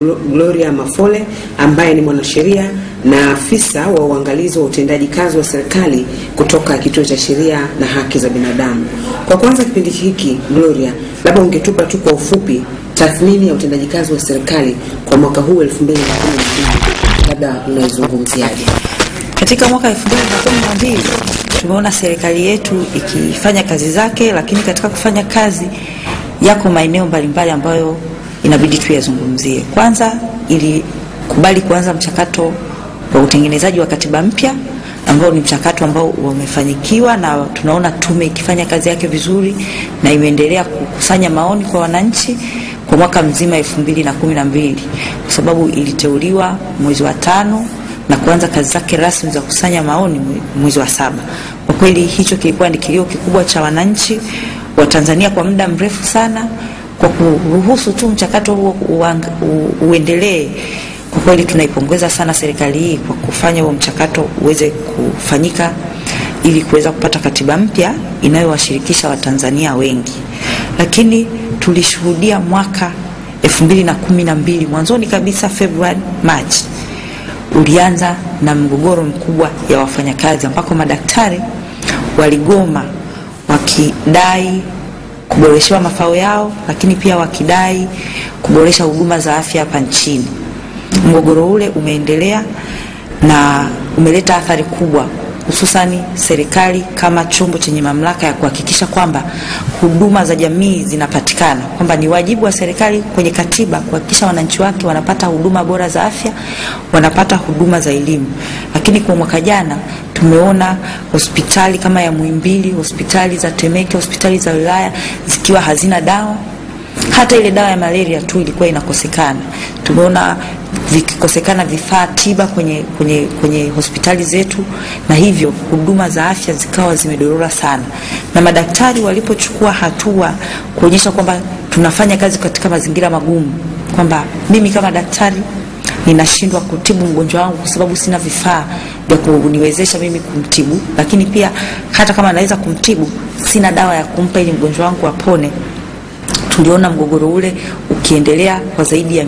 Gloria Mafole ambaye ni mwanasheria na afisa wa uangalizi wa utendaji kazi wa serikali kutoka Kituo cha Sheria na Haki za Binadamu. Kwa kwanza kipindi hiki, Gloria, labda ungetupa tu kwa ufupi tathmini ya utendaji kazi wa serikali kwa mwaka huu 2012, labda unaizungumziaje? Katika mwaka 2012 tumeona serikali yetu ikifanya kazi zake, lakini katika kufanya kazi yako maeneo mbalimbali ambayo inabidi tuyazungumzie. Kwanza, ilikubali kuanza mchakato wa utengenezaji wa katiba mpya ambao ni mchakato ambao umefanyikiwa na tunaona tume ikifanya kazi yake vizuri na imeendelea kukusanya maoni kwa wananchi kwa mwaka mzima 2012, kwa sababu iliteuliwa mwezi wa 5 na kuanza kazi zake rasmi za kukusanya maoni mwezi wa 7. Kwa kweli hicho kilikuwa ni kilio kikubwa cha wananchi wa Tanzania kwa muda mrefu sana. Kwa kuruhusu tu mchakato huo uendelee, kwa kweli tunaipongeza sana serikali hii kwa kufanya huo mchakato uweze kufanyika ili kuweza kupata katiba mpya inayowashirikisha Watanzania wengi. Lakini tulishuhudia mwaka 2012 mwanzoni kabisa, Februari, March, ulianza na mgogoro mkubwa ya wafanyakazi ambako madaktari waligoma wakidai kuboreshewa mafao yao, lakini pia wakidai kuboresha huduma za afya hapa nchini. Mgogoro ule umeendelea na umeleta athari kubwa, hususani serikali kama chombo chenye mamlaka ya kuhakikisha kwamba huduma za jamii zinapatikana, kwamba ni wajibu wa serikali kwenye katiba kuhakikisha wananchi wake wanapata huduma bora za afya, wanapata huduma za elimu. Lakini kwa mwaka jana tumeona hospitali kama ya Muhimbili, hospitali za Temeke, hospitali za wilaya zikiwa hazina dawa. Hata ile dawa ya malaria tu ilikuwa inakosekana. Tumeona vikikosekana vifaa tiba kwenye hospitali zetu, na hivyo huduma za afya zikawa zimedorora sana. Na madaktari walipochukua hatua kuonyesha kwamba tunafanya kazi katika mazingira magumu, kwamba mimi kama daktari ninashindwa kutibu mgonjwa wangu kwa sababu sina vifaa vya kuniwezesha mimi kumtibu, lakini pia hata kama naweza kumtibu sina dawa ya kumpa ili mgonjwa wangu apone. Tuliona mgogoro ule ukiendelea kwa zaidi ya